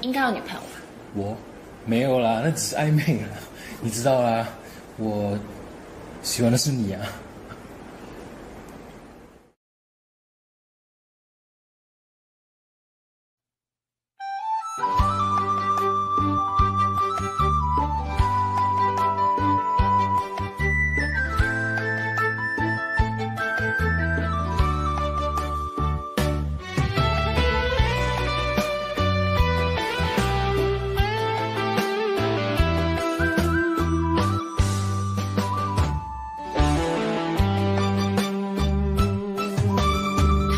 應該有女朋友吧？我沒有啦，那只是曖昧啦，你知道啦，我喜歡的是你啊。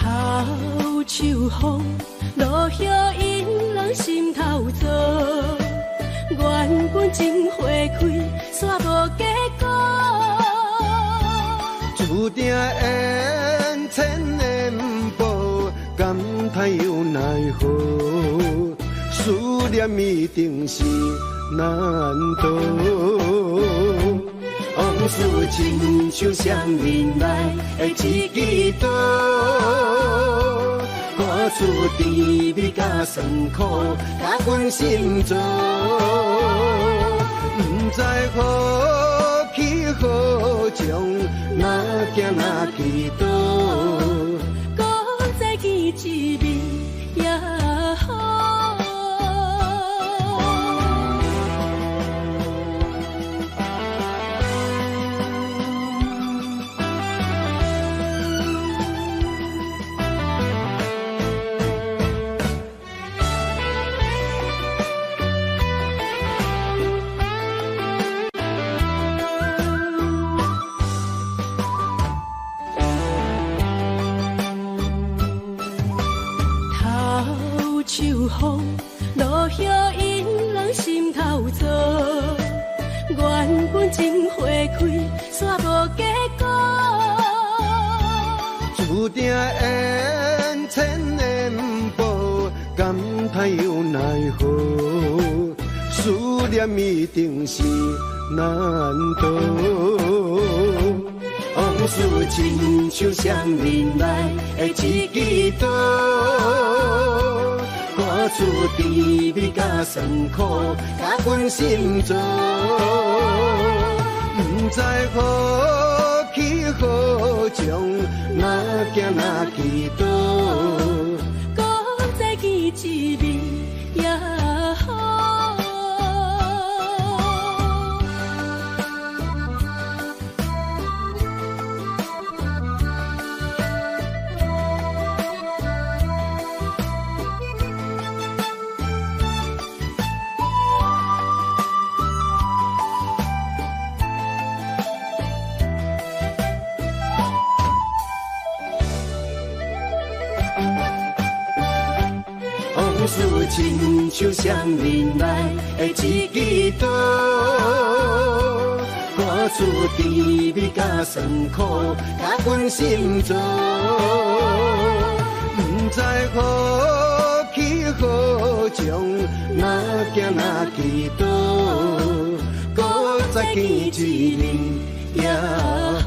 頭樹風，落葉引人心頭燥。原本情花開，煞無結果。注定緣千緣薄，感嘆又奈何？思念一定是難逃。往事親像雙面內的一支刀，看出甜蜜佮酸苦，甲阮心做。不知何去何从，哪行哪去倒。阁再见一面也好。頭樹風，落葉引人心頭燥。原本情花開，煞無結果。注定緣千緣薄，感嘆又奈何？思念一定是難逃。往事親像雙面內的一支刀，看出甜蜜佮酸苦，甲阮心做。不知何去何从，哪行哪去倒。阁再見一面也好。親像雙面內的一支刀，看出甜蜜佮酸苦，佮阮心做。不知何去何从，哪行哪去倒，搁再见一面也好。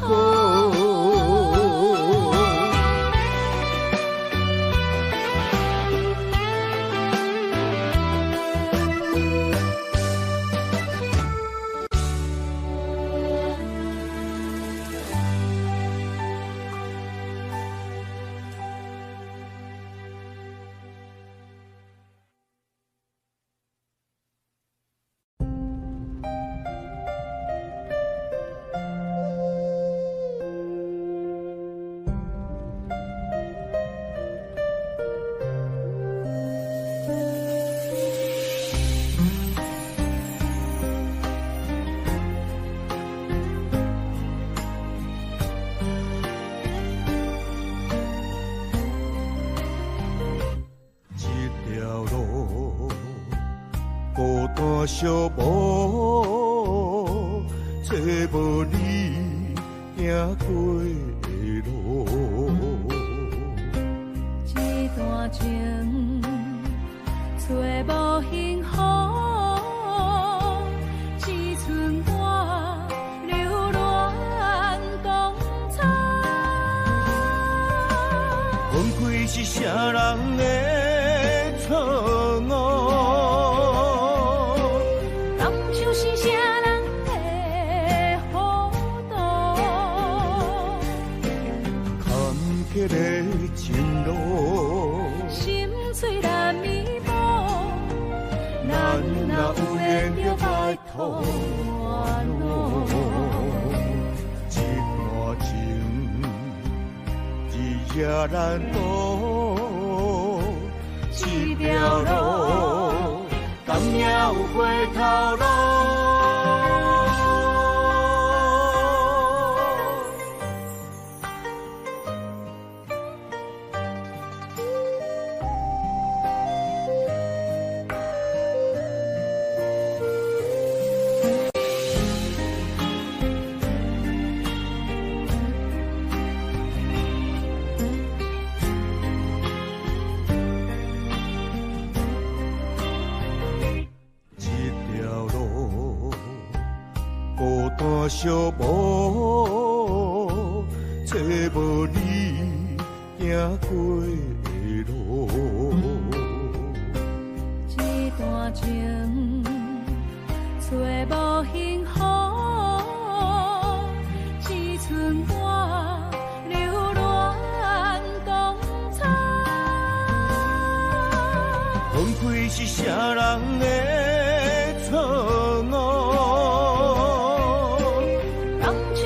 寂寞，找无你行过的路。这段情找无幸福，只剩我留恋当初。分开是啥人的错误？是啥人的糊涂？坎坷的情路，心碎难弥补。咱若有缘就拜托缘路。这段情，日夜难渡。这条路，敢也有回头路？寂寞，找无你行过的路。这段情找无幸福，只剩我留恋当初。分开是啥人的错误？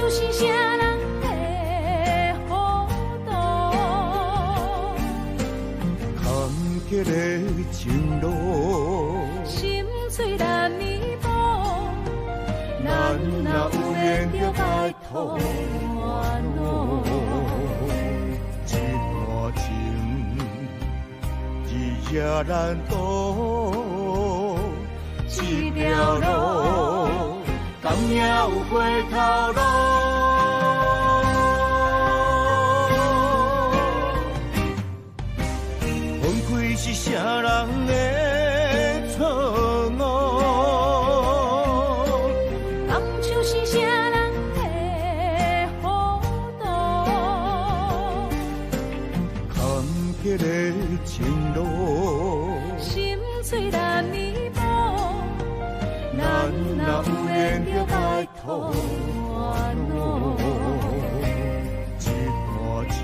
是啥人的糊涂？坎坷的情路，心碎难弥补。咱若有缘就拜托缘路。这段情，日夜难渡。这条路，敢也有回头路？分开是啥人的错误？放手是啥人的糊涂？坎坷的情路，心碎难弥补。咱若有缘就拜托缘路。这段情，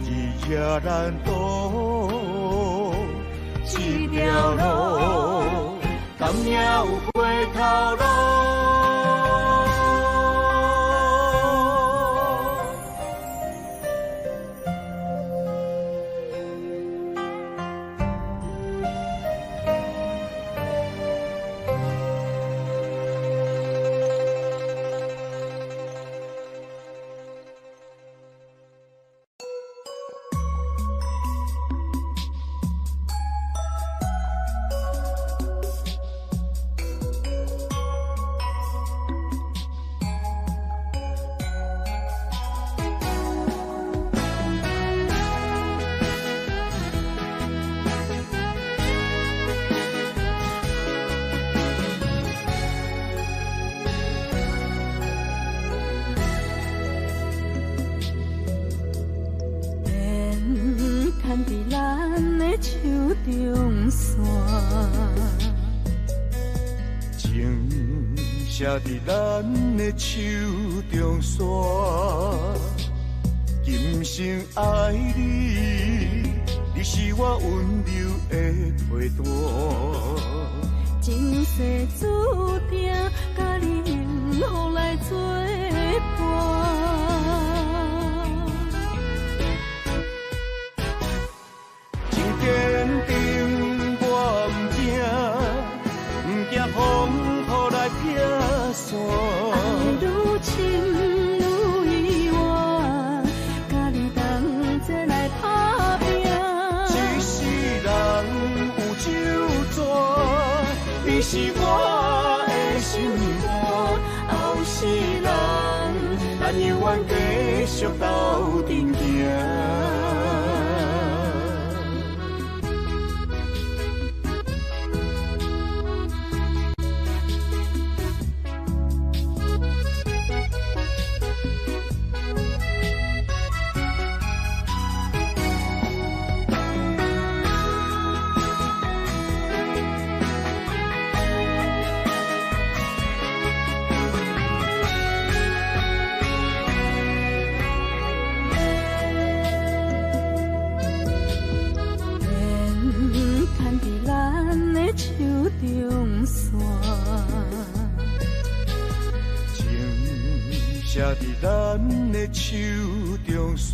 日夜难渡。这条路，敢也有回头路？手中线。情写伫咱的手中线，今生爱你，你是我温柔的陪伴。前世注定，佮你幸福来作伴。真坚定，我毋惊，毋惊风雨来拆散。爱愈深愈意外，佮你同齐来打拼。一世人有酒醉，你是我的心肝，后世人，咱永远继续斗阵行。手中线，情写伫咱的手中线，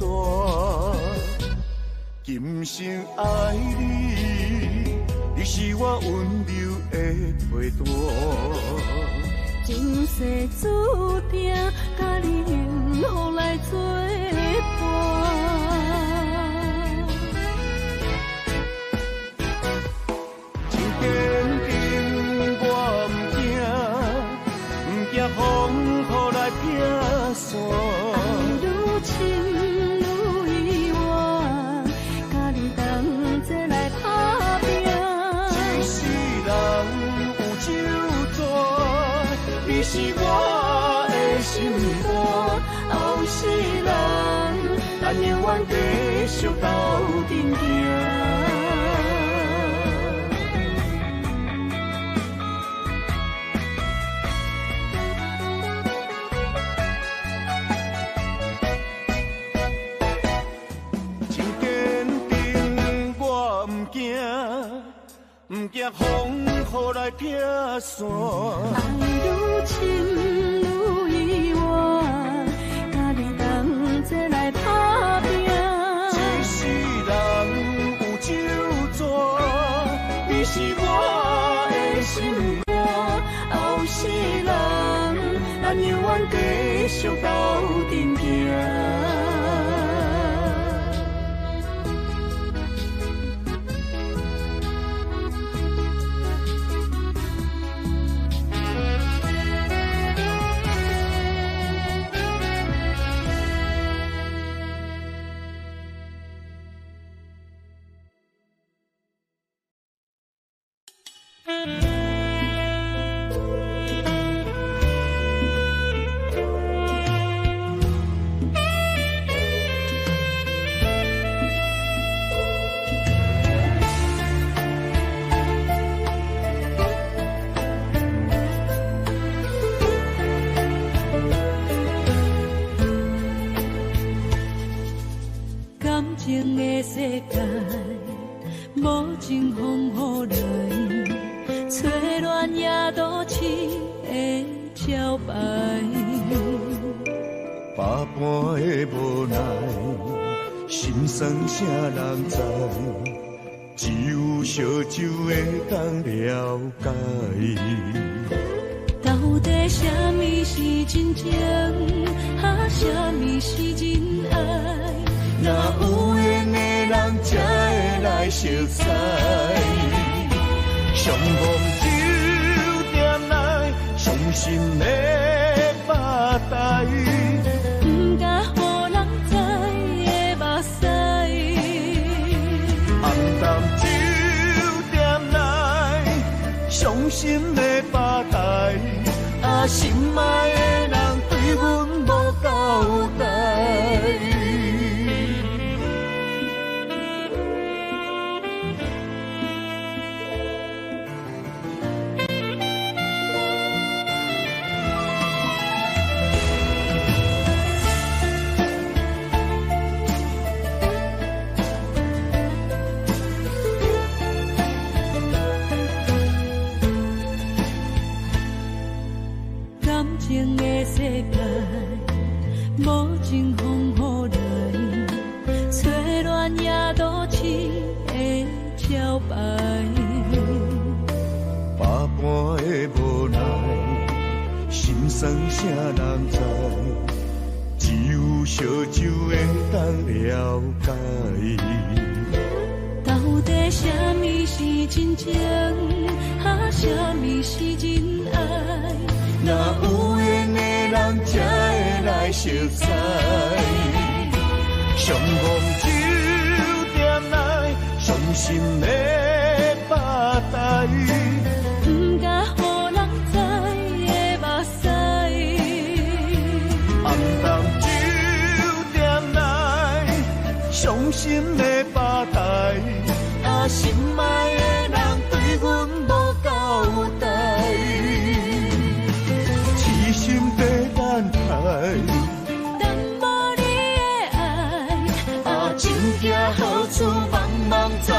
今生爱你，你是我温柔的陪伴。前世注定，佮你幸福来作伴。坚定，我毋惊，毋惊风雨来拆散。爱愈深愈意外，佮你同齐来打拼。一世人有酒醉，你是我的心肝，后世人，咱永远继续斗阵行。毋惊风雨来拆散。爱愈深愈意外，佮你同齐来打拼。一世人有酒醉，你是我的心肝，后世人，咱永远继续斗阵行。感情的世界，无情风雨来，吹乱夜都市的招牌。百般的无奈，心酸啥人知？只有烧酒会当了解。到底啥物是真情？啊，啥物是真爱？若有缘的人才会来熟似。相逢酒店内，伤心的吧台。不敢予人知的目屎。暗淡酒店内，伤心的吧台，啊，心爱的人对阮无交代。告白。百般的無奈，心酸啥人知？只有燒酒會當了解。到底啥物是真情？啊，啥物是真愛？若有緣的人才會來熟似。相逢酒店內，傷心的吧台。毋敢予人知的目屎。暗淡酒店內，傷心的吧台。啊，心愛的人對阮無交代，痴心在等待。等無你的愛，啊，真驚好處茫茫走